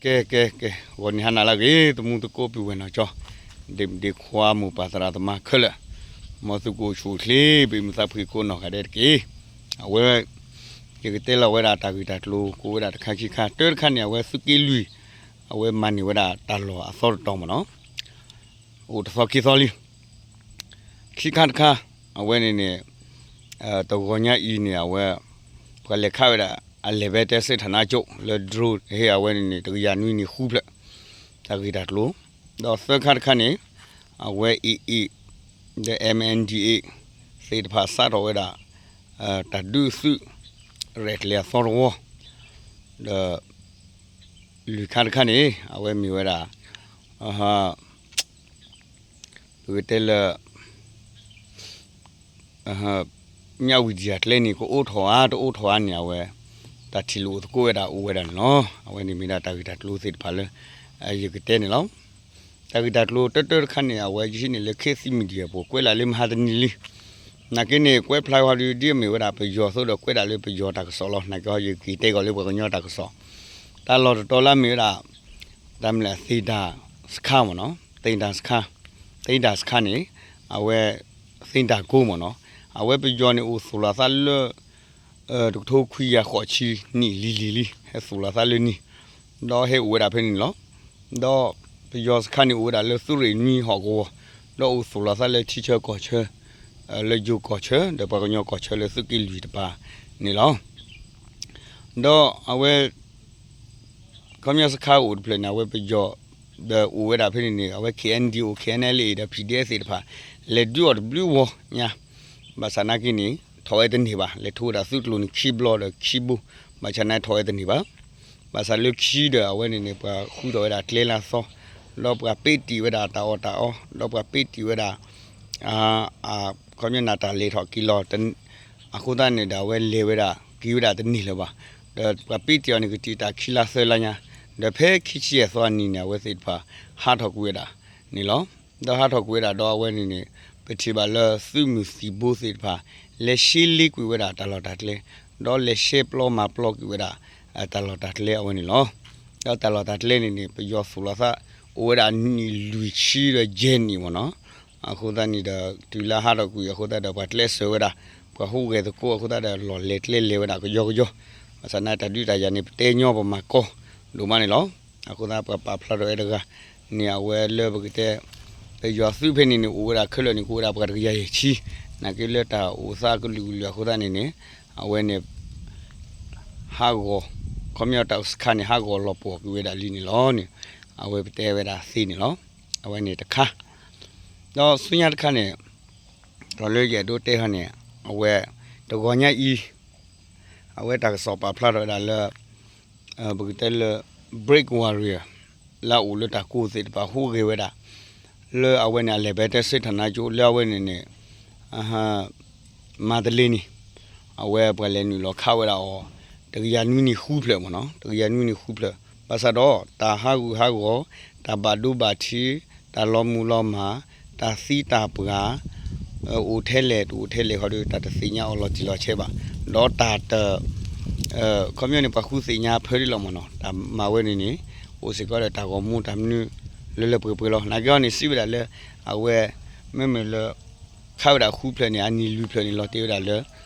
ကဲ ကဲ ကဲ ဂီၤနံၤဟါနၤလၢအဂ့ၤ သမူသကိးပုၢ်ဝဲၢ်နီၢ်ကၠီ, ဒ့မုၣ်ဒ့ခွါမိၢ်ပၢ်သရၣ်သမါခဲလၢာ်, မ်သုကအိၣ်ဆူၣ်အိၣ်ချ့ ပမုာ်သးဖှံကိးနီၢ်ဂၤဒဲးတက့ၢ်. အဝဲ ယကတဲလီၤဝဲဒၣ်တၢ်ဂ့ၢ်တၢ်ကျိၤ ကိးဝဲဒၣ်တခါခံခါ, တၢတခါန့ၣ် အဝဲသုးက့လွံၢ် အဝဲမၤန့ၢ်ဝဲဒၣ်တၢ်လီၢ်အသီတတီၤမ့ၢ်နီၤ အိၣ်တသီခံသီလံ. ခံခါတခါ အဝဲန့ၣ်န့ၣ် တဂီၤညါအံၤန့ၣ် အဝဲ ပှၤလဲၤခးဝဲဒၣ် အလဲၤဘဲတဲစ့ၣ်ထၣ်နါကၠိၣ် လၢ drone ဟ့ၣ်အဝဲန့ၣ်န့ၣ် တကယၤနွံနံၣ်ဃုဖျၢၣ် တၢ်ဂ့ၢ်တၢ်ကျိၤ, ဒီးသၢခါတခါန့ၣ် အဝဲ AA ဒီး MNDAA သ့ၣ်တဖၣ်စးထီၣ်ဝဲဒၣ် တၢ်ဒုးသုး ရဲၣ်ကျဲၤအသီတဝီ ဒီး လွံၢ်ခါတခါန့ၣ် အဝဲမ့ၢ်ဝဲဒၣ် ပကတဲလၢ မၠၣ်ဝံၤဒံၣ်အကျဲန့ၣ် ကအိးထီၣ်ဧါ တအိးထီၣ်ဧါန့ၣ် အဝဲ တၢ်ထံၣ်လိာ်အိၣ်သကိးဝဲဒၣ်အိၣ်ဝဲဒၣ်န့ၣ်လီၤ. အဝဲန့ၣ်မ့ၢ်ဒၣ်တၢ်ဂ့ၢ်တၢ်ကျိၤသ့ၣ်တဖၣ်လၢ ယကတဲန့ၣ်လီၤ. တၢ်ဂ့ၢ်တၢ်ကျိၤတၢတၢတခါန့ၣ် အဝဲယဟံးန့ၢ်လၢ ခေတ်သစ် Media ပူၤ ကွဲးလၢ်လၢမဟါတနံၤလံ. နာ်က့န့ၣ် ကွဲးဖျါဃီဒုး ဒ်အမ့ၢ်ဝဲဒၣ်ပယီၤအသိးဒီး ကွဲးဒၣ်လၢပယီၤတၢ်ကစီၣ်လီၤ. နာ်က့ဟီ ယက့ၤတဲကီးလၢပှၤကညီတၢ်ကစီၣ် တၢ်လီၢ်တတီၤလၢအမ့ၢ်ဝဲဒၣ် တၢ်မနုၤလဲၣ် သ့ၣ်ဒၣ်စခါမ့ၢ်နီၤ, သ့ၣ်ဒၣ်စခါ, သ့ၣ်ဒၣ်စခါန့ၣ် အဝဲ သ့ၣ်ဒၣ်ကိမ့ၢ်နီၤ, အဝဲပယီၤန့ၣ်အိၣ်သူၣ်လီၤသးလၢ တကထိခွံကယၤဃိးဆံနံၣ်လံၤလံၤလံ ဟဲသူၣ်လီၤသးလၢနံၤ, ဒီးဟဲအိၣ်ဝဲဒၣ်ဖဲန့ၣ်န့ၣ်လီၤ. ဒီးပယီၤစခါန့ၣ်အိၣ်ဝဲဒၣ်လၢသုးရ့ၣ်နွံဟီၣ်ကဝီၤ, ဒီးအိၣ်သူၣ်လီၤသးလၢထံဆၢကီၢ်ဆၢ လၢယိၤကီၢ်ဆၢ ဒီးပှၤကညီကီၢ်ဆၢလၢသုးက့လွံၢ်တပၤန့ၣ်လီၤ. ဒီးအဝဲ ခီပညီစခါအိၣ်တဖျၢၣ်န့ၣ် အဝဲပယီၤ ဒီးအိၣ်ဝဲဒၣ်ဖဲန့ၣ်န့ၣ် အဝဲ KNDO KNLA ဒီး PDF သ့ၣ်တဖၣ် လဲၤဒုးအီၤတဘျုးဝီညါ, ဘၣ်ဆၣ်နာ်က့န့ၣ် ထီၣ်ဝဲတန့ၢ်ဘၣ်, လဲၤထိဝဲဒၣ်သုးကျိၤန့ၣ်ခံဘျီဒီးခံဘိ, ဘၣ်ဆၣ်န့ၣ်ထီၣ်ဝဲတန့ၢ်ဘၣ်. ဘၣ်ဆၣ်လၢခံဒီးအဝဲန့ၣ်န့ၣ် ပှၤဃုထီၣ်ဝဲဒၣ်ကျဲလၢအသီ, ဒီးပှၤပ့တံာ်ဝဲဒၣ်တၢ်အီၣ်တၢ်အီ, ဒီးပှၤပ့တံာ်ဝဲဒၣ် ခီပညီန့ၣ်တၢ်လဲၤထီၣ်က့ၤလီၤ အဃိသတးန့ၣ်ဒီး အဝဲလဲၤဝဲဒၣ်က့ၤဝဲဒၣ်တန့ၢ်လၢၤဘၣ်. ဒီးပှၤပ့တံာ်အီၤန့ၣ် ကတံာ်တၢ်ခံလါသၢလါညါ, ဒီးဖဲခံဆံယဲၢ်သီအနံၤန့ၣ် အဝဲသ့ၣ်တဖၣ်ဟးထီၣ်ကွံာ်ဝဲဒၣ်န့ၣ်လီၤ. ဒီးဟးထီၣ်ကွံာ်ဝဲဒၣ်ဒီးအဝဲန့ၣ်န့ၣ် ပထံၣ်ဘၣ်လၢသုးမုၢ်သံၣ်ဘိသ့ၣ်တဖၣ် လဲၤရှဲလ့ကွံာ်ဝဲဒၣ်တၢ်လီၢ်တၢ်ကျဲ, ဒီးလဲၤရှဲပျီမၤပျီကွံာ်ဝဲဒၣ် တၢ်လီၢ်တၢ်ကျဲအဝဲန့ၣ်လီၤ. ဒီးတၢ်လီၢ်တၢ်ကျဲန့ၣ်န့ၣ် ပယီၤသူၣ်လီၤသး အိၣ်ဝဲဒၣ်နံၣ်လွံၢ်ဆံဒီးယဲၢ်နံၣ်မ့ၢ်နီၤ, အဃိသတးန့ၣ်ဒီး တုၤလၢဟးထီၣ်ကွံာ်အဃိသတးဒီး ပှၤကျဲးစၢးဝဲဒၣ် ပှၤဟူးဂဲၤသကိးအဃိသတးဒီး လီၢ်လဲၤကျဲလဲၤဝဲဒၣ်ကယီကယီ, ဘၣ်ဆၣ်န့ၣ်တၢ်ဒုးတၢ်ယၤန့ၣ် ပတဲညီပမၤကီဒိၣ်မးန့ၣ်လီၤ. အဃိသတးပှၤပာ်ဖျါထီၣ်ဝဲတဂၤန့ၣ် အဝဲလၢပကတဲ ပယီၤသုးဖဲန့ၣ်န့ၣ် အိၣ်ဝဲဒၣ်ခဲလၢာ်န့ၣ် ကအိၣ်ဝဲဒၣ်ပှၤတကယၤယဲၢ်ဆံ, နာ်က့လၢတၢ်အိၣ်သးကလုာ်ကလုာ်အဃိသတးန့ၣ်န့ၣ် အဝဲန့ၣ် ဟးဂီၤ ခီပညီတၢ်အိၣ်စခါန့ၣ် ဟးဂီၤလီၤပှီၢ်ကွံာ်ဝဲဒၣ်လံန့ၣ်လီၤန့ၣ် အဝဲပတဲဝဲဒၣ်သ့န့ၣ်လီၤ. အဝဲန့ၣ်တခါ, ဒီးဆူညါတခါန့ၣ် ဒီးလၢယအဲၣ်ဒိးတဲဟီန့ၣ် အဝဲ တဂီၤညါအံၤ အဝဲတၢ်ကစီၣ်ပာ်ဖျါထီၣ်ဝဲဒၣ်လၢ ပကတဲလၢ Black Warrior လၢအအိၣ်လၢတၢ်ကိးသ့ၣ်တဖၣ်ဟူးဂဲၤဝဲဒၣ် လၢအဝဲန့ၣ် အလဲၤဘဲတဲစ့ၣ်ထၣ်နါကၠိ လၢအဝဲန့ၣ်န့ၣ် မၤတလ့န့ၣ် အဝဲပှၤလဲၤနုာ်လီၤခးဝဲဒၣ်အီၤ တကယၤနွံနံၣ်ဃုဖျၢၣ်မ့ၢ်နီၤ, တကယၤနွံနံၣ်ဃုဖျၢၣ်, ဘၣ်ဆၣ်ဒီး တၢ်ဟးဂူာ်ဟးဂီၤ, တၢ်ဘၣ်ဒိဘၣ်ထံး, တၢ်လီၤမုၢ်လီၤမၢ်, တၢ်သံတၢ်ပှၢ် အိၣ်ထဲလဲၣ်တအိၣ်ထဲလဲၣ်ဃီဒီး တၢ်တသ့ၣ်ညါအီၤလီၤတံၢ်လီၤဆဲးဘၣ်, ဒီးတၢ်တ ခီပညီန့ၣ် ပှၤဃုသ့ၣ်ညါဖဲဒၣ်လီၤမ့ၢ်နီၤ, တၢ်မၤဝဲန့ၣ်န့ၣ် အိၣ်စ့ၢ်ကီးဒီးတၢ်ဂီၤမူတၢ်မနုၤလၢလၢပှဲၤပှဲၤလီၤ. နာ်က့ဟီန့ၣ် စံးဝဲဒၣ်လၢ အဝဲ မ့မ့ၢ်လၢ ခးဝဲဒၣ်ဃုဖျၢၣ်န့ၣ် အနံၣ်လွံၢ်ဖျၢၣ်န့ၣ် လီၤတ့ၢ်ဝဲဒၣ်လၢ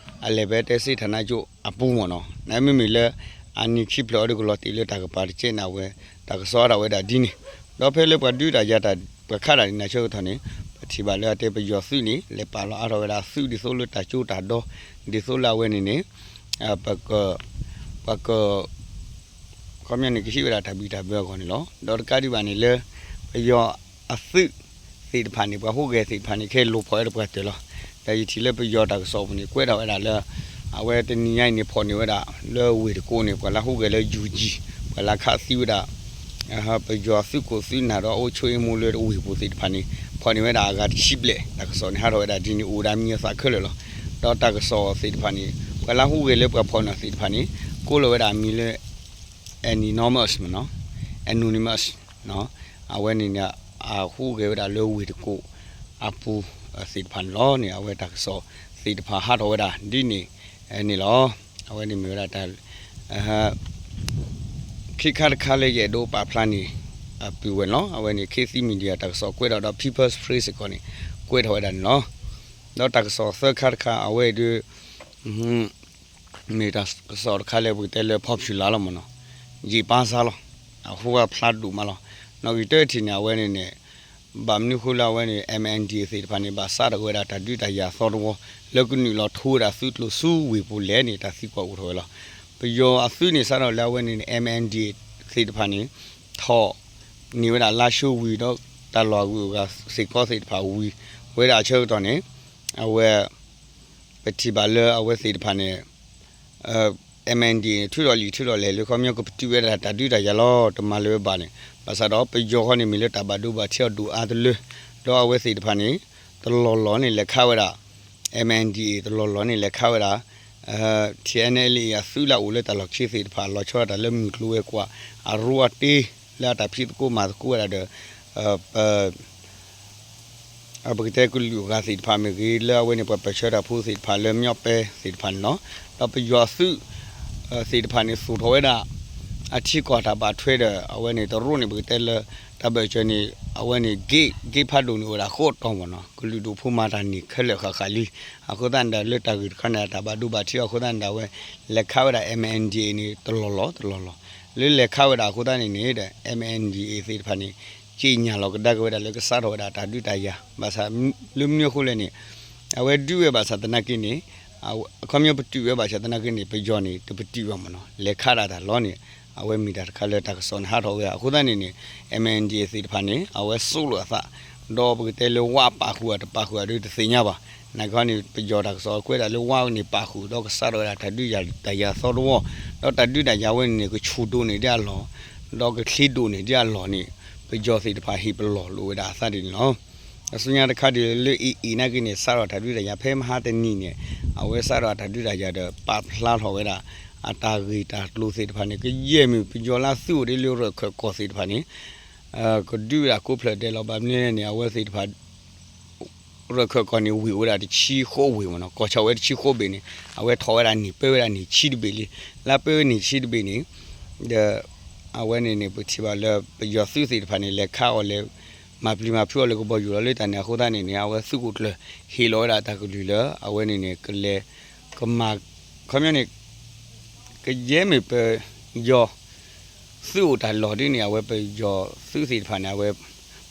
အလဲၤဘဲတဲစ့ၣ်ထၣ်နါကၠိအပူၤမ့ၢ်နီၤ, နမ့မ့ၢ်လၢ အနံၣ်ခံဖျၢၣ်အီၤဒီးကလီၤတ့ၢ်လၢတၢ်ကပၤတကဲန့ၣ် အဝဲ တၢ်ကစီၣ်အါထီၣ်ဝဲဒၣ်ဒ်န့ၣ်, ဒီးဖဲလၢပှၤဒုးတၢ်ယၤတၢ်ပှၤခးတၢ်န့ၣ် နၢ်ဆၢကတီၢ်န့ၣ် ပထံၣ်ဘၣ်လၢအတဲပယီၤသုးန့ၣ် လဲၤပာ်လီၤအါထီၣ်ဝဲဒၣ်သုးဒ်သိးလၢတၢ်ကၠိတၢ်ဒီ ဒ်သိးလၢအဝဲန့ၣ်န့ၣ် ပက ပှၤက ခီပညီန့ၣ် ကဟ့ၣ်ဝဲဒၣ်တၢ်ဘံၣ်တၢ်ဘၢအဂီၢ်န့ၣ်လီၤ. ဒီးတကးဒံးဘၣ်န့ၣ်လၢ ပယီၤအသုးသ့ၣ်တဖၣ်န့ၣ် ပှၤဟူးဂဲၤသ့ၣ်တဖၣ်န့ၣ် ခဲအံၤလိာ်ဖိးဝဲဒၣ်ပှၤတၢၢ်လီၤ. ဒီးယထံၣ်လၢပယီၤတၢ်ကစီၣ်ပူၤန့ၣ် ကွဲးထီၣ်ဝဲဒၣ်လၢ အဝဲတနံၤညါအံၤန့ၣ် ဖိးန့ၢ်ဝဲဒၣ် လၢဝ့ၢ်တကိးန့ၣ် ပှၤလၢဟူးဂဲၤလၢ ယူၣ်ကၠံၣ် ပှၤလၢခးသံဝဲဒၣ် ပယီၤသုးခိၣ်သုးနၢ်ဒီးအိၣ်ဆိၣ်အ့ၣ်မူလၢဝ့ၢ်ပူၤသ့ၣ်တဖၣ်န့ၣ် ဖိးန့ၢ်ဝဲဒၣ်အဂၤတဆံဘျဲၣ်, တၢ်ကစီၣ်န့ၣ် ဟးထီၣ်ဝဲဒၣ်ဒ်န့ၣ် အိၣ်ဝဲဒၣ်မံၤအသးခဲလၢာ်လီၤ. ဒီးတၢ်ကစီၣ်သ့ၣ်တဖၣ်န့ၣ် ပှၤလၢဟူးဂဲၤလၢပှၤဖိးန့ၢ်သ့ၣ်တဖၣ်န့ၣ် ကိးလီၤဝဲဒၣ်အမံၤလၢ anonymous မ့ၢ်နီၤ, anonymous အဝဲန့ၣ်န့ၣ် အဟူးဂဲၤဝဲဒၣ်လၢဝ့ၢ်တကိးအပူၤသ့ၣ်တဖၣ်န့ၣ်လီၤန့ၣ် အဝဲတၢ်ကစီၣ်သ့ၣ်တဖၣ်ဟးထီၣ်ဝဲဒၣ်ဒ်န့ၣ်န့ၣ်လီၤ. အဝဲန့ၣ်မ့ၢ်ဝဲဒၣ်တၢ် ခံခါတခါလၢယအဲၣ်ဒိးပာ်ဖျါန့ၣ် အပုၢ်ဝဲၢ်န့ၣ်လီၤ. အဝဲန့ၣ် ခေတ်သစ် Media တၢ်ကစီၣ်ကွဲးထီၣ်ဒီး People's Spring စ့ၢ်ကီးန့ၣ် ကွဲးထီၣ်ဝဲဒၣ်န့ၣ်လီၤ. ဒီးတၢ်ကစီၣ်သၢခါတခါ အဝဲဒုး မ့ၢ်တၢ်ကစီၣ်တခါလၢပကတဲလၢ popular လီၤမ့ၢ်နီၤ, ယံာ်ပာ်စါလီၤ, အဟူအဖျါဒိၣ်မးလီၤ. နီၣ်ဂံၢ်တထံၣ်န့ၣ် အဝဲန့ၣ်န့ၣ် ဘၣ်မနုၤဃိလၢအဝဲန့ၣ် MNDAA သ့ၣ်တဖၣ်န့ၣ် ဘၣ်စးထီၣ်ဝဲဒၣ်တၢ်ဒုးတၢ်ယၤသီတဝီ လၢကနုာ်လီၤထိဝဲဒၣ်သုးကျိၤဆူဝ့ၢ်ပူၤလဲၣ်န့ၣ် တၢ်သံကွၢ်အိၣ်ထီၣ်ဝဲလီၤ. ပယီၤအသုးန့ၣ် စးထီၣ်လၢအဝဲန့ၣ်န့ၣ် MNDAA သ့ၣ်တဖၣ်န့ၣ် ထီၣ်န့ၢ်ဝဲဒၣ်လါၡိဝံၤဒီး တၢ်လီၢ်အဂုၤအဂၤစ့ၢ်ကီးသ့ၣ်တဖၣ်ဝံၤဝဲဒၣ်အဆၢကတီၢ်န့ၣ် အဝဲ ပထံၣ်ဘၣ်လၢအဝဲသ့ၣ်တဖၣ်န့ၣ် MNDAA န့ၣ် ထုးထီၣ်လံာ်ထုးထီၣ်လဲၢ်လၢခီပညီ ကပတုာ်ဝဲဒၣ်တၢ်ဒုးတၢ်ယၤလီၤ တမၤလၢၤဘၣ်န့ၣ် ဘၣ်ဆၣ်ဒီးပယီၤဃီန့ၣ် မ့ၢ်လၢတၢ်ဘၣ်ဒိဘၣ်ထံးအီၤဒိၣ်အါတလၢ ဒီးအဝဲသ့ၣ်တဖၣ်န့ၣ် တလီၢ်လီၢ်န့ၣ် လဲၤခးဝဲဒၣ် MNDAA တလီၢ်လီၢ်န့ၣ် လဲၤခးဝဲဒၣ် TNLA အသုးလၢအအိၣ်လၢတၢ်လီၢ်ခံသ့ၣ်တဖၣ် လီၤဆီဒၣ်တၢ်လၢမုၢ်ကျိၤဝဲၤကွာ် အရိအတ့ လၢအတၢ်ဖံးသကိးမၤသကိးဝဲဒၣ်ဒီး ပ ပကတဲကလုာ်အဂၤသ့ၣ်တဖၣ်မ့ၢ်ဂ့ၤ လၢအဝဲန့ၣ် ပှၤပၢၢ်ဆၢတၢ်ဖိသ့ၣ်တဖၣ်လၢမျီးပဲသ့ၣ်တဖၣ်န့ၣ်လီၤ. ဒီးပယီၤအသုးသ့ၣ်တဖၣ်န့ၣ် သူၣ်ထီၣ်ဝဲဒၣ် အထံကီၢ်တၢ်ဘၣ်ထွဲဒီး အဝဲန့ၣ်တရိးန့ၣ် ပကတဲလၢ တၢ်ဘၢၣ်စၢၤန့ၣ် အဝဲန့ၣ် ဂ့ၢ်ဖးဒိၣ်န့ၣ်အိၣ်ဝဲဒၣ်ဃိးတီၤမ့ၢ်နီၤ ကလုာ်ဒူၣ်ဖိမၤတၢ်န့ၣ်ခဲလၢာ်ဃၣ်ဃၣ်လံ. အဃိသတးန့ၣ်ဒီး လၢတၢ်ဂ့ၢ်တခါန့ၣ် တၢ်ဘၣ်ဒိဘၣ်ထံးအဃိသတးန့ၣ်ဒီး အဝဲလဲၤခးဝဲဒၣ် MNDAA န့ၣ် တလီၢ်လီၢ်တလီၢ်လီၢ် လၢလဲၤခးဝဲဒၣ်အဃိသတးန့ၣ်န့ၣ်ဒီး MNDAA သ့ၣ်တဖၣ်န့ၣ် က့ညၣ်လီၤကဒါက့ၤဝဲဒၣ်လၢကစးထီၣ်ဝဲဒၣ်တၢ်ဒုးတၢ်ယၤ ဘၣ်ဆၣ်လၢမနုၤအဃိလဲၣ်န့ၣ် အဝဲဒုးဝဲဘၣ်ဆၣ်သနာ်က့န့ၣ် အခီပညီပတုာ်ဝဲဘၣ်ဆၣ်သနာ်က့န့ၣ် ပယီၤန့ၣ် တပတုာ်ဘၣ်မ့ၢ်နီၤ လဲၤခးဒၣ်တၢ်လီၤန့ၣ် အဝဲမ့ၢ်တၢ်တခါလၢတၢ်ကစီၣ်န့ၣ်ဟးထီၣ်ဝဲအဃိသတးန့ၣ်န့ၣ် MNDAA သ့ၣ်တဖၣ်န့ၣ် အဝဲစိာ်လိာ်အသး ဒီးပကတဲလၢဝါပာ်ဃုာ်အတပာ်ဃုာ်အဒုးတသ့ၣ်ညါဘၣ်. နာ်က့န့ၣ် ပယီၤတၢ်ကစီၣ်ကွဲးဒၣ်လၢဝါန့ၣ်ပာ်ဃုာ်ဒီးကစးထီၣ်ဝဲဒၣ်တၢ်ဒုးတၢ်ယၤသီတဝီ ဒီးတၢ်ဒုးတၢ်ယၤဝဲန့ၣ်န့ၣ် ကဆူၣ်ဒိၣ်န့ၢ်ဒံးအလီၢ် ဒီးကချ့ဒိၣ်န့ၢ်ဒံးအလီၢ်န့ၣ် ပယီၤသ့ၣ်တဖၣ်ဟ့ၣ်ပလီၢ်လိာ်ဝဲဒၣ်အသးဒ်န့ၣ်လီၤ. အဆူညါတခါဒ်လၢ AA နာ်က့န့ၣ် စးထီၣ်တၢ်ဒုးတၢ်ယၤဖဲမဟါတနံၤန့ၣ် အဝဲစးထီၣ်တၢ်ဒုးတၢ်ယၤဒီးပာ်ဖျါထီၣ်ဝဲဒၣ် အတၢ်ဂ့ၢ်တၢ်ကျိၤသ့ၣ်တဖၣ်န့ၣ် ကယဲၢ်မ့ၢ်ပယီၤလၢသုးအိၣ်ဒ်လၢရၢၢ်ခၢၣ်ကီၢ်သ့ၣ်တဖၣ်န့ၣ် ကဒုးဝဲဒၣ်ကိးဖျၢၣ်ဒဲးလီၤ. ဘၣ်မနုၤလဲၣ်န့ၣ် အဝဲသ့ၣ်တဖၣ် ရၢၢ်ခၢၣ်ကီၢ်န့ၣ် ဝ့ၢ်အိၣ်ဝဲဒၣ်တဆံဃိးဝ့ၢ်မ့ၢ်နီၤ ကီၢ်ဆၣ်ဝဲတဆံဃိးဘ့ၣ်န့ၣ် အဝဲထီၣ်ဝဲဒၣ်န့ၣ် ပၢဝဲဒၣ်န့ၣ်ဆံတဘ့ၣ်လံ. လၢပၢဝဲန့ၣ်ဆံတဘ့ၣ်န့ၣ် ဒီး အဝဲန့ၣ်န့ၣ် ပထံၣ်ဘၣ်လၢပယီၤသုးသ့ၣ်တဖၣ်န့ၣ် လဲၤခးအီၤလဲၤ မၤပျံၤမၤဖုးအီၤလၢကဘီယူၤလီၤ. လၢတၢ်န့ၣ်အဃိသတးန့ၣ်န့ၣ် အဝဲသုးခိၣ်ကျၢၢ်ဟ့ၣ်လီၤဝဲဒၣ်တၢ်ကလုၢ်လၢ အဝဲန့ၣ်န့ၣ် ကလဲၤ ကမၤ ခီပညီန့ၣ် ကယဲၢ်မ့ၢ်ပယီၤ သုးအိၣ်တၢ်လီၢ်ဒ်န့ၣ် အဝဲပယီၤသုးသ့ၣ်တဖၣ်န့ၣ် အဝဲ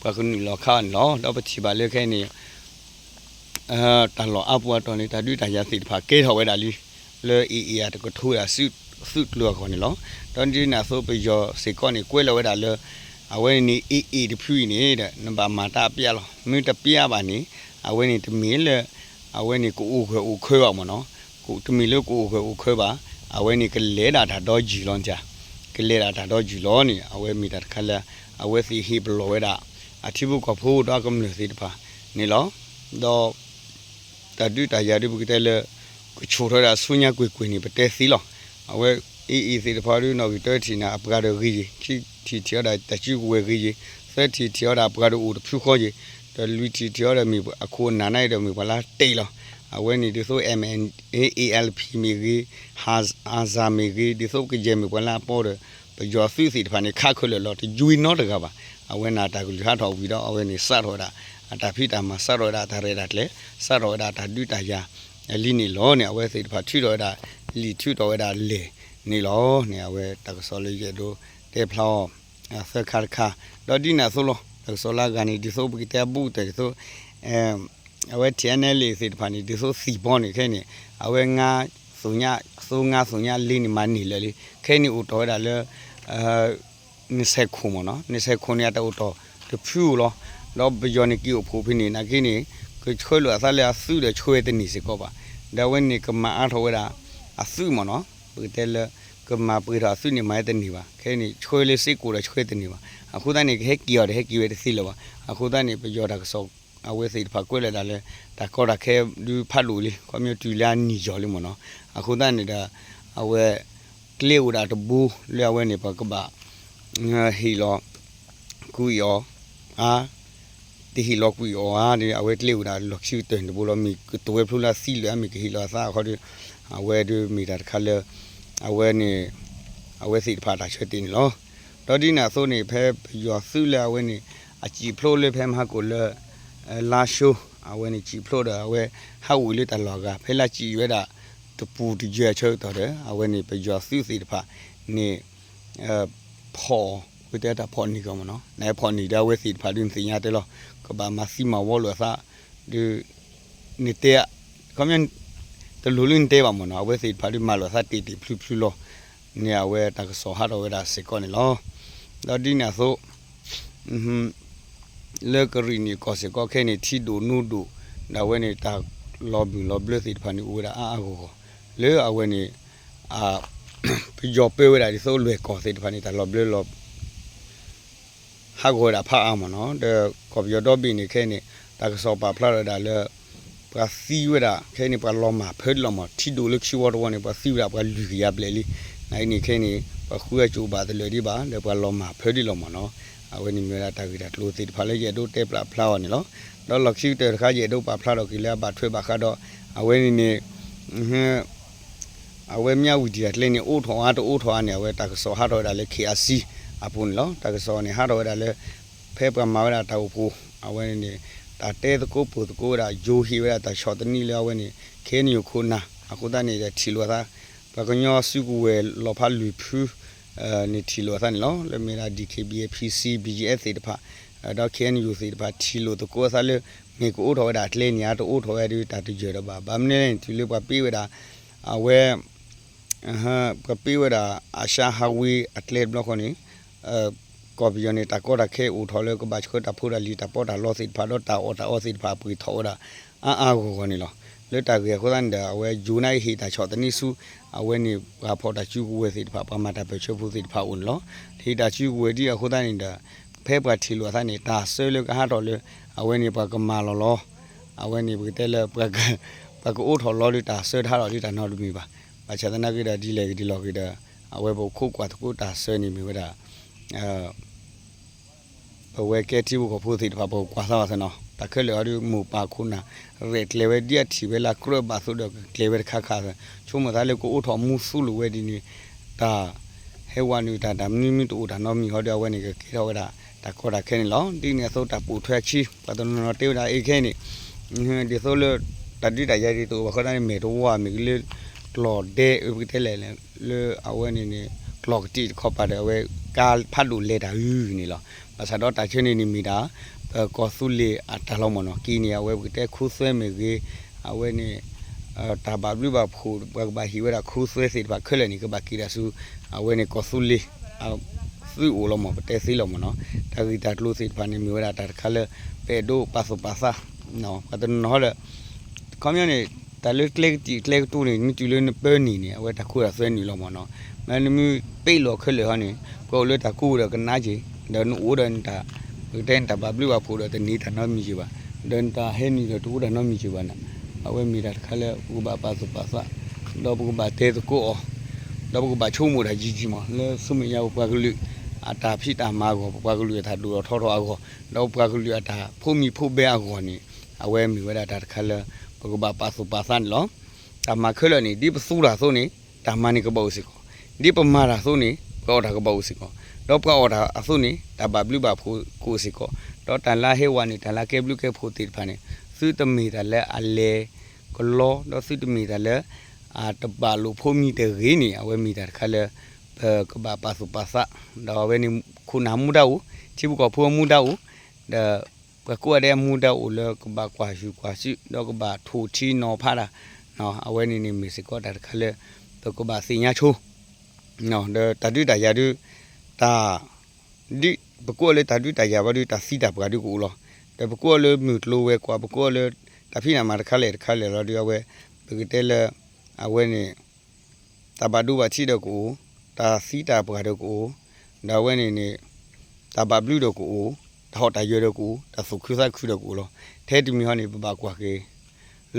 ပှၤကနုာ်လီၤခးအီၤန့ၣ်လီၤ. ဒီးပထံၣ်ဘၣ်လၢခဲအံၤန့ၣ် တၢ်လီၢ်အါပူၤအါတီၤန့ၣ် တၢ်ဒုးတၢ်ယၤသ့ၣ်တဖၣ်ကဲထီၣ်ဝဲဒၣ်လံ လၢ AA အတကထိဝဲဒၣ် သုးကျိၤအဂီၢ်န့ၣ်လီၤ. ဒီးဒ်န့ၣ်အသိးပယီၤစ့ၢ်ကီးန့ၣ် ကွဲးလီၤဝဲဒၣ်လၢ အဝဲန့ၣ် AA တဖုအံၤန့ၣ်ဒီး နဘၣ်မၤတၢ်အပျဲလီၤ. မ့ၢ်တပျဲဘၣ်န့ၣ် အဝဲန့ၣ်တမ့ၢ်လၢ အဝဲန့ၣ်ကအိၣ်ဂၢၢ်အိၣ်ခၢဘၣ်မ့ၢ်နီၤ, တမ့ၢ်လၢကအိၣ်ဂၢၢ်အိၣ်ခၢဘၣ်, အဝဲန့ၣ်ကလဲၤဒၣ်တၢ်ဒီယုၢ်လီၤန့ၣ်, ကလဲၤဒၣ်တၢ်ဒီယုၢ်လီၤန့ၣ် အဝဲမ့ၢ်တၢ်တခါလၢ အဝဲသ့ၣ်ဟ့ၣ်ပလီၢ်ဝဲဒၣ် အထံဖိကီၢ်ဖိဒီးအကမျၢၢ်သ့ၣ်တဖၣ်န့ၣ်လီၤ. ဒီး တၢ်ဒုးတၢ်ယၤဒ်ပကတဲလၢ ကဆူၣ်ထီၣ်ဝဲဒၣ်ဆူညါကွ့ၢ်ကွ့ၢ်န့ၣ် ပတဲသ့လီၤ. အဝဲ AA သ့ၣ်တဖၣ်ဒ်နီၣ်ဂံၢ်တၢထံၣ်န့ၣ် အပှၤဒီးဂ့ၤယံၤ, ခံထံၣ်ထံၣ်အီၤဒၣ်တၢ်စုကဝဲၤဂ့ၤယံၤ, သၢထံၣ်ထံၣ်အီၤဒၣ်ပှၤဒီးအိၣ်တဖုဃီယံၤ, ဒီးလွံၢ်ထံၣ်ထံၣ်အီၤဒီးမ့ၢ်အခိၣ်အနၢ်န့ၣ်ဒီးမ့ၢ်ပှၤလၢတဲာ်လီၤ. အဝဲန့ၣ်ဒ်သိး MNDAA ALP မ့ၢ်ဂ့ၤ, ဟးစၢ်မ့ၢ်ဂ့ၤ, ဒ်သိးကယဲၢ်မ့ၢ်ပှၤလၢအပီဒီး ပယီၤသုးသ့ၣ်တဖၣ်န့ၣ် ခးခဲလၢာ်လီၤ, တယွံနီတဂၤဘၣ်. အဝဲန့ၣ်တၢ်ကလုၢ်ဟးထီၣ်ဝံၤဒီး အဝဲန့ၣ်စးထီၣ်ဝဲဒၣ် အတၢ်ဖံးတၢ်မၤ စးထီၣ်ဝဲဒၣ်တၢ်ရဲၣ်တၢ်ကျဲၤ, စးထီၣ်ဝဲဒၣ်တၢ်ဒုးတၢ်ယၤ လံန့ၣ်လီၤန့ၣ် အဝဲသ့ၣ်တဖၣ်ထုးထီၣ်ဝဲဒၣ် လံာ်ထုးထီၣ်ဝဲဒၣ်လဲၢ်န့ၣ်လီၤန့ၣ် အဝဲတၢ်ကစီၣ်လၢယအဲၣ်ဒိးတဲဖျါအီၤ သၢခါတခါ, ဒီးဒ်န့ၣ်အသိးလီၤ. တၢ်ကစီၣ်လၢအဂၤန့ၣ် ဒ်သိးပကတဲအဘူးကတၢၢ်ဒ်သိး အဝဲ TNLA သ့ၣ်တဖၣ်န့ၣ် ဒ်သိးသံၣ်ဘီန့ၣ် ခဲအံၤန့ၣ် အဝဲ သိငါသိညါလ့န့ၣ် မၤန့ၢ်လၢာ်လံ. ခဲအံၤန့ၣ်အိၣ်တီၢ်ဝဲဒၣ်လၢ နစဲးခိၣ်မ့ၢ်နီၤ, နစဲးခိၣ်န့ၣ် အတၢ်အိၣ်တီၢ်တဖုဧိၤလီၤ. ဒီးပယီၤန့ၣ်က့ၤအိၣ်ဖှိၣ်ဖဲန့ၣ် နာ်က့န့ၣ် ကဆှၢလိာ်အသးလၢအသုးဒီးဆှၢဝဲတန့ၢ်စ့ၢ်ကီးဘၣ်. ဒီးအဝဲန့ၣ်ကမၤအါထီၣ်ဝဲဒၣ်အသုးမ့ၢ်နီၤ, ပကတဲလၢ ကမၤပှဲၤထီၣ်အသုးန့ၣ် မၤဝဲတန့ၢ်ဘၣ်. ခဲအံၤန့ၣ် ဆှၢလၢစ့ၢ်ကီးဒီးဆှၢတန့ၢ်ဘၣ်. အဃိသတးန့ၣ် ကဟဲက့ၤအီၤဒီးဟဲက့ၤဝဲတသ့လၢၤဘၣ်. အဃိသတးန့ၣ် ပယီၤတၢ်ကစီၣ် အဝဲသ့ၣ်တဖၣ်ကွဲးလီၤဒၣ်လၢ တၢ်ကီတၢ်ခဲဒုးဖးဒိၣ်လံ, ခီပညီတုၤလၢအနံၣ်ယီၤလံမ့ၢ်နီၤ. အဃိသတးန့ၣ်ဒီး အဝဲ ကျဲအိၣ်ဒၣ်တဘိလၢအဝဲန့ၣ် ပကဘၣ် ဟ့ၣ်လီၤကွံာ်အီၤဧါ, တဟ့ၣ်လီၤကွံာ်အီၤဧါဒီး အဝဲကျဲအိၣ်ဒၣ်လီၢ်ခံကတၢၢ်န့ၣ်တဘိလီၤ. မ့ၢ်ကတိၤဝဲဖျိလၢအသံလၢာ်ဧါ, မ့ၢ်ကဟ့ၣ်လီၤအသးအခီဒီး အဝဲဒုးမ့ၢ်တၢ်တခါလၢ အဝဲန့ၣ် အဝဲသ့ၣ်တဖၣ်တၢ်ဆၢတဲာ်န့ၣ်လီၤ. ဒီးဒ်န့ၣ်အသိးန့ၣ် ဖဲပယီၤသုးလၢအဝဲန့ၣ် အစံာ်ဖျိလၢဖဲမဟါကိၣ်လၢ လါၡိ အဝဲန့ၣ်စံာ်ဖျိဒီး အဝဲဟးအိၣ်လၢတၢ်လီၢ်အဂၤ ဖဲလၢစံာ်ဝဲဒၣ် တပူၤတယၢၢ်အဆၢကတီၢ်ဒီး အဝဲန့ၣ် ပယီၤသုးသ့ၣ်တဖၣ်န့ၣ် ဖီၣ် ဝဲတဲတၢ်ဖီၣ်န့ၢ်ကီးမ့ၢ်နီၤ နဖီၣ်န့ၢ်ဒီး အဝဲသ့ၣ်တဖၣ်ဒုးနသ့ၣ်ညါတဲလီၤ ကဘၣ်မၤသံမၤဝီလိာ်အသး ဒုး နတဲ ခီပညီ တလိၣ်လၢနတဲဘၣ်မ့ၢ်နီၤ အဝဲသ့ၣ်တဖၣ်ဒုးမၤလိာ်အသးတ့ၢ်တ့ၢ်ဖျုးဖျုးလီၤ န့ၣ်အဝဲတၢ်ကစီၣ်ဟးထီၣ်ဝဲဒၣ်စ့ၢ်ကီးန့ၣ်လီၤ. ဒီးဒ်န့ၣ်အသိး လၢကရံၣ်နံၣ်ကီၢ်စ့ၢ်ကီးခဲအံၤန့ၣ် ထံဒိၣ်နိဒိၣ် ဒီးအဝဲန့ၣ် တၢ်လီၤဘုၣ်လီၤဘျၢသ့ၣ်တဖၣ်န့ၣ် အိၣ်ဝဲဒၣ်အါအါဂီၢ်ဂီၢ် လၢအဝဲန့ၣ် ပယီၤပၢဝဲဒၣ်ဒ်သိးလွဲၢ်ကီၢ်သ့ၣ်တဖၣ်န့ၣ် တၢ်လီၤဘျၢလီၤ ဟးဂီၤဝဲဒၣ်ဖးအါမ့ၢ်နီၤ ဒီးကီၢ်ပယီၤဒီဘ့ၣ်န့ၣ် ခဲအံၤန့ၣ် တၢ်ကစီၣ်ပာ်ဖျါထီၣ်ဝဲဒၣ်လၢ ပှၤသံဝဲဒၣ် ခဲအံၤန့ၣ် ပှၤလီၤမၢ်ဖၢဒ်လီၤမ့ၢ် ထံဒိၣ်လၢခံဝီတဝီန့ၣ် ပှၤသံဝဲဒၣ်ပှၤလွံၢ်ကယၤဘျဲၣ်လံ နအံၤန့ၣ်ခဲအံၤန့ၣ် ပှၤဃုအကၠိဘၣ်တလၢာ်ဒံးဘၣ် လၢပှၤလီၤမၢ်ဖၢဒ်လီၤမ့ၢ်နီၤ အဝဲန့ၣ်မ့ၢ်ဝဲဒၣ်တၢ်ဂ့ၢ်တၢ်ကျိၤသ့ၣ်တဖၣ်လၢယအဲၣ်ဒိးတဲပာ်ဖျါအီၤန့ၣ်လီၤ. ဒီးလီၢ်ခံကတၢၢ်တခါ ယအဲၣ်ဒိးပာ်ဖျါထီၣ်က့ၤလၢအဘၣ်ထွဲဘၣ်ဃးဒီး အဝဲန့ၣ်န့ၣ် အဝဲမၠၣ်ဝံၤဒံးအကျဲန့ၣ် အိးထီၣ်အါတအိးထီၣ်အါန့ၣ် အဝဲတၢ်ကစီၣ်ဟးထီၣ်ဝဲဒၣ်လၢ ခ့အါစံ အပူၤန့ၣ်လီၤ. တၢ်ကစီၣ်န့ၣ် ဟးထီၣ်ဝဲဒၣ်လၢ ဖဲပှၤမၤဝဲဒၣ်တၢ်အိၣ်ဖှိၣ် အဝဲန့ၣ်န့ၣ် တၢ်တဲသကိးပိာ်သကိးဝဲဒၣ် ယိၤဟ့ၣ်ဝဲဒၣ်တၢ်ဆီၣ်သနံးလၢအဝဲန့ၣ် ခ့ၣ်အဲၣ်ယူၣ်ခိၣ်နၢ် အဃိသတးန့ၣ်ဒီးထံၣ်လိာ်အသး ပှၤကညီစုကဝဲၤလီၤဖးလွံၢ်ဖု န့ၣ်ထံၣ်လိာ်အသးန့ၣ်လီၤ. လၢမ့ၢ်ဒၣ် DKBA PC BGF သ့ၣ်တဖၣ် ဒီး ခ့ၣ်အဲၣ်ယူၣ်သ့ၣ်တဖၣ် ထံၣ်လိာ်သကိးအသးလၢ မ့ၢ်ကအိးထီၣ်ဝဲဒၣ်အကျဲန့ၣ် အတအိးထီၣ်ဝဲဒၣ်တယၢၢ်ဒီးဘၣ် ဘၣ်မနုၤလဲၣ်န့ၣ် တုၤလၢပှၤပ့ဝဲဒၣ် အဝဲ ပှၤပ့ဝဲဒၣ် အၡါဟးဝ့အကျဲတဘျီဃီန့ၣ် ကီၢ်ပယီၤန့ၣ် တၢ်ကီတၢ်ခဲအိၣ်ထီၣ်လၢကဘၣ်ဆှၢတၢ်ဖိတၢ်လံၤ တၢ်ပီးတၢ်လီသ့ၣ်တဖၣ် ဒီးတၢ်အီၣ်တၢ်အီသ့ၣ်တဖၣ် အပှ့ၤထီၣ်ဝဲဒၣ် အါအါဂီၢ်ဂီၢ်န့ၣ်လီၤ. လၢတၢ်ဂ့ၢ်အဃိသတးန့ၣ်ဒီး အဝဲယိၤန့ၣ်ဟ့ၣ်တၢ်ဆီၣ်သနံးဆူ အဝဲန့ၣ် ပှၤဖီၣ်တၢ်စုကဝဲၤသ့ၣ်တဖၣ် ပှၤမၤတၢ်ပၢၢ်ဆၢဖိသ့ၣ်တဖၣ်အိၣ်န့ၣ်လီၤ. ဟ့ၣ်တၢ်စုကဝဲၤဒ်အဃိသတးန့ၣ်ဒီး ဖဲပှၤထံၣ်လိာ်အသးန့ၣ် တၢ်ဆၢလၢကဟးထီၣ်လၢ အဝဲန့ၣ်ပှၤကမၤလီၤလီၤ အဝဲန့ၣ်ပကတဲလၢ ပှၤကအိးထီၣ်လီၤဒီးတၢ်ဆၢတဟးထီၣ်ဒီးတၢ်နီတမံၤဘၣ်. ဘၣ်ဆၣ်သနာ်က့ဒီး ဒ်လဲၣ်ဂ့ၤဒ်လဲၣ်ဂ့ၤဒီး အဝဲပခိးကွၢ်သကိးတၢ်ဆၢန့ၣ်မ့ၢ်ဝဲဒၣ် ပဝဲကဲထံဖိကီၢ်ဖိသ့ၣ်တဖၣ် ပကကွၢ်သးဘၣ်သနီၤ တၢ်ခဲလၢာ်အီၤဒုး မိၢ်ပၢ်ခိၣ်နၢ် ရဲၣ်ကျဲၤဝဲဒ်အထံၣ်ဝဲလၢကြၢးဘၣ်သိးဒီးကကျဲၤဝဲတခါခါ ဆိကမိၣ်သးလၢကအိးထီၣ်မူသူလိာ်ဝဲဒ်န့ၣ် တၢ်ဟဲဝဲနုာ်တၢ်တၢ်မနုၤမနုၤတအိၣ်တၢ်နီတမံၤဟီဒီး အဝဲန့ၣ်ကကဲထီၣ်ဝဲဒၣ် တၢ်ကီတၢ်ခဲန့ၣ်လီၤ. ဒ်န့ၣ်အသိးတၢ်ပိာ်ထွဲအခံ ပှၤတနီၤနီၤတဲဝဲဒၣ်အံၤခဲအံၤန့ၣ် ဒ်သိးလၢ တၢ်ဒုးတၢ်ယၤဒ်သိးဘၣ်ဃီဒၣ်န့ၣ် မဲာ်တဝီမ့ၢ်ဂ့ၤလၢ ကျီၢ်ဒဲ ပကတဲလဲၣ် လၢအဝဲန့ၣ်န့ၣ် ကျီၢ်ကတံာ်တခီပၤဒီး အဝဲကါဖးဒိၣ်လဲၤတၢ်အုၣ်န့ၣ်လီၤ. ဘၣ်ဆၣ်ဒီးတၢ်ဆၢန့ၣ်န့ၣ်မ့ၢ်ဒၣ် ပကီၢ်သူလ့ၤအတၢ်လီၤမၢ်နီၤ က့ၤန့ၣ် အဝဲပကတဲခူသွဲမ့ၢ်ဂ့ၤ အဝဲန့ၣ် တၢ်ဘၣ်ဘျုးဘၣ်ဖှိၣ် ပှၤကဘၣ်ဟ့ၣ်ဝဲဒၣ်ခူသွဲသ့ၣ်တဖၣ်ခဲလၢာ်န့ၣ် ကဘၣ်က့ၤဒၣ်ဆူ အဝဲန့ၣ်ကီၢ်သူလ့ၤ သုအိၣ်လီၤမၢ် ပတဲသ့လီၤမၢ်နီၤ တၢ်ဂ့ၢ်တၢ်ကျိၤသ့ၣ်တဖၣ်န့ၣ် မ့ၢ်ဝဲဒၣ်တၢ်တခါလၢ ပအဲၣ်ဒိးပာ်သူၣ်ပာ်သး ပှၤတနီၤနီၤဟီဒီး ခီပညီန့ၣ် တၢ်လၢကျဲကတံာ်ကျဲကတိၤန့ၣ် မ့ၢ်တုၤလၢနပၢနံၣ်န့ၣ် အဝဲတၢ်ခိတၢ်သွဲနုာ်လီၤမၢ်နီၤ မ့ၢ်နမ့ၢ်ပ့းလီၤခဲလၢာ်ဟီန့ၣ် ပှၤအိၣ်လၢတၢ်ကိးဒီးကနါက့ၤ ဒီးနအိၣ်ဒီးနတၢ် ပကတဲနတၢ်ဘၣ်ဘျုးဘၣ်ဖှိၣ်ဒီးတန့ၢ်တၢ်နီတမံၤက့ၤဘၣ် ဒီးနတၢ်ဟဲနုာ်ဒီးတအိၣ်တၢ်နီတမံၤက့ၤဘၣ်န့ၣ် အဝဲမ့ၢ်တၢ်တခါလၢပကဘၣ်ပာ်သူၣ်ပာ်သး ဒီးပကဘၣ်တဲသကိးအီၤ ဒီးပကဘၣ်ဆိကမိၣ်တၢ်ယံာ်ယံာ်မး လၢဆူမဲာ်ညါပပှၤကလုာ် အတၢ်ဖံးတၢ်မၤအဂီၢ် ပပှၤကလုာ်အတၢ်ဒိၣ်ထီၣ်ထီထီၣ်အဂီၢ် ဒီးပပှၤကလုာ်အတၢ်ဖိးမံၤဖိးဘဲအဂီၢ်န့ၣ် အဝဲမ့ၢ်ဝဲဒၣ်တၢ်တခါလၢ ပကဘၣ်ပာ်သူၣ်ပာ်သးန့ၣ်လီၤ. တၢ်မၤခဲလၢာ်န့ၣ် ဒ်ပသူတၢ်အသိးန့ၣ် တၢ်မၤန့ၣ်ကဘၣ်အိၣ်စ့ၢ်ကီး, ဒ်ပမၤတၢ်အသိးန့ၣ် ပှၤအီၣ်တၢ်ကဘၣ်အိၣ်စ့ၢ်ကီး, ဒီးပှၤအီၣ်တၢ်အသိးန့ၣ် တၢ်ဘၣ်ဘျုးဘၣ်ဖှိၣ်ကအိၣ်စ့ၢ်ကီး, ဒီးတၢ်လၢဟဲဝဲန့ၣ် တၢ်လၢကဲဘျုးကဲဖှိၣ်သ့ၣ်တဖၣ်န့ၣ် သုတမ့ၢ်တၢ်လၢအလဲၤကလီ ဒီးသုတမ့ၢ်တၢ်လၢ အတဘၣ်လိာ်ဖိးမံၤတဂ့ၤန့ၣ် အဝဲမ့ၢ်တၢ်တခါလၢ ပကဘၣ်ပာ်သူၣ်ပာ်သး, ဒီးအဝဲန့ၣ် ခိၣ်နၢ်မူဒါအိၣ်, ထံဖိကီၢ်ဖိအမူဒါအိၣ်, ဒီး ပှၤကိးဂၤဒဲးအမူဒါအိၣ်လၢကဘၣ်ကွၢ်ဟုၣ်ကွၢ်စုး ဒီးကဘၣ်ထိၣ်ထံနီၤဖးတၢ်, အဝဲန့ၣ်န့ၣ်မ့ၢ်စ့ၢ်ကီးတၢ်တခါလၢ ပကဘၣ်သ့ၣ်ညါဆိ ဒီးတၢ်ဒုးတၢ်ယၤဒုး တၢ် ဒ်ပကိးလၢတၢ်ဒုးတၢ်ယၤဘၣ်ဒုး တၢ်သံတၢ်ပှၢ်ဒုးကအိၣ်လီၤ. ဒီးပကိးလၢမုၢ်ကျိၤဝဲၤကွာ် ပကိးလၢ တၢ်ဖံးတၢ်မၤတခါလဲၣ်တခါလဲၣ်လီၤဒုး အဝဲ ပကတဲလၢ အဝဲန့ၣ် တၢ်ဘၣ်ဒိဘၣ်ထံးဒီးကအိၣ်, တၢ်သံတၢ်ပှၢ်ဒီးကအိၣ်, ဒီးအဝဲန့ၣ်န့ၣ် တၢ်ဘၣ်ဘျုးဒီးကအိၣ်, တၢ်ဟီၣ်တၢ်ယၢၤဒီးကအိၣ်, တၢ်သူၣ်ခုသးခုဒီးကအိၣ်လီၤ. ထဲတမံၤဟီန့ၣ် ပဘၣ်ကွၢ်က့ၤ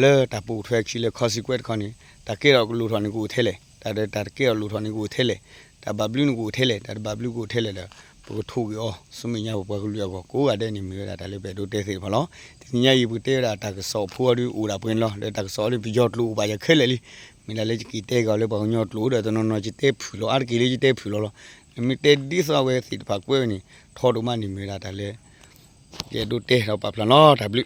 လၢတၢ်ပိာ်ထွဲအခံလၢ consequence တခီန့ၣ် တၢ်ကဲထီၣ်လိၣ်ထီၣ်န့ၣ်ကအိၣ်ထဲလဲၣ်, တၢ်ဒီးတၢ်တကဲထီၣ်လိၣ်ထီၣ်န့ၣ်ကအိၣ်ထဲလဲၣ်, တၢ်ဘၣ်ဘျုးန့ၣ်ကအိၣ်ထဲလဲၣ်, တၢ်တဘၣ်ဘျုးကအိၣ်ထဲလဲၣ်ဒီး ပကထိၣ်က့ၤအီၤ ဆူမဲာ်ညါပပှၤကလုာ်အဂီၢ် ကိးဂၤဒဲးန့ၣ်မ့ၢ်ဝဲဒၣ်တၢ်လၢပအဲၣ်ဒိးတဲသ့ၣ်တဖၣ်လီၤ. တနံၤညါအံၤ ပကတဲဝဲဒၣ်တၢ်ကစီၣ်ဖိအီၤဒုးအိၣ်ဒၣ်ပှဲၤန့ၣ်လီၤ. ဒီးတၢ်ကစီၣ်အီၤဒုး ပယီၤကျိာ်အိၣ်ဘၣ်ယၤခဲလၢာ်လံ. မ့ၢ်ဒၣ်လၢယက့ၤတဲက့ၤအီၤလၢပှၤကညီကျိာ်ဒီးတနီၤနီၤ ယတဲဖုၣ်လီၤအါတက့ၢ်လၢယတဲဖုၣ်လီၤလီၤ. နမ့ၢ်တဲဒ်သိးအဝဲသ့ၣ်တဖၣ်ကွဲးဝဲန့ၣ် ထီဒိၣ်မးန့ၣ်မ့ၢ်ဝဲဒၣ်တၢ်လၢ ယအဲၣ်ဒိးတဲဒီးပာ်ဖျါလီၤ. တၢ်ဘျုး